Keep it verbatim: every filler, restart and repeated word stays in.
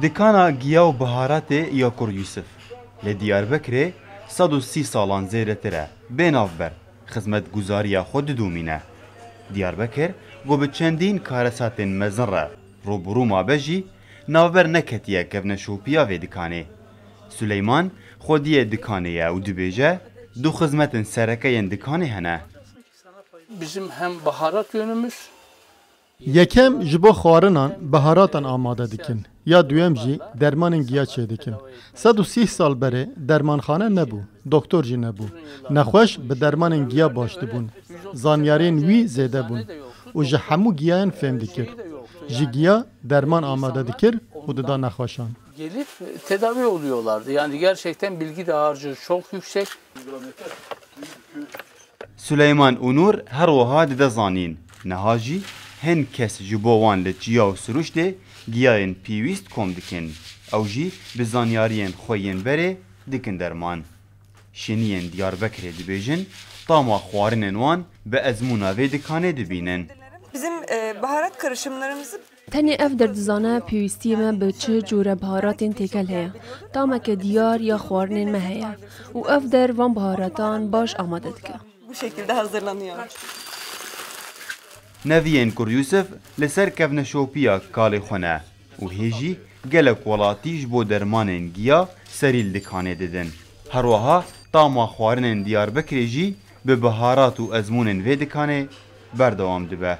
Dikana giya û biharatê ya Kur Yûsif li Diyarbekirê sed û sî salan zêdetir e, bê navber, xizmetguzariya xwe didomîne. Diyarbekir ku bi çendîn karesatên mezin re rûbirû mabe jî, navber neketiye kevneşopiya vê dikanê. Suleyman xwediyê dikanê ye û dibêje, du xizmetên sereke yên dikanê hene. Bizim hem baharat yönümüz Yekem ji bo xwarinan biharatan amade dikin. Ya duyem jî dermanên giya çêdikin. Sed û sîh sal berê dermanxane nebû, doktor jî nebû. Nexweş bi dermanên giya baş dibûn. Zanyariyên wî zêde bûn û ji hemû giyayan fêm dikir. Ji giya derman amade dikir û dida nexweşan. Gelip tedavi oluyorlardı. Yani gerçekten bilgi dağarcığı çok yüksek. Suleyman û Nûr her wiha dide zanîn. Niha jî hin kes ji bo wan li çiya û siruştê giyayên pêwîst kom dikin. Ew jî bi zanyariyên xwe yên berê dikin derman. Şêniyên Diyarbekirê dibêjin, tama xwarinên wan bi ezmûna vê dikanê dibînin. Bizim e, baharat karışımlarımızı Tenê ev der dizane pêwîstiyê me bi çi cûre biharatên têkel heye. Tameke diyar ya xwarinên me heye û ev der van biharatan baş amade dike. bu şekilde hazırlanıyor. Neviyên Kur Yûsif li ser kevneşopiya kalê xwe ne û hê jî gelek welatî ji bo dermanên giya serî li dikanê didin. Her wiha tama xwarinên Diyarbekirê jî bi biharat û ezmûnên vê dikanê berdewam dibe.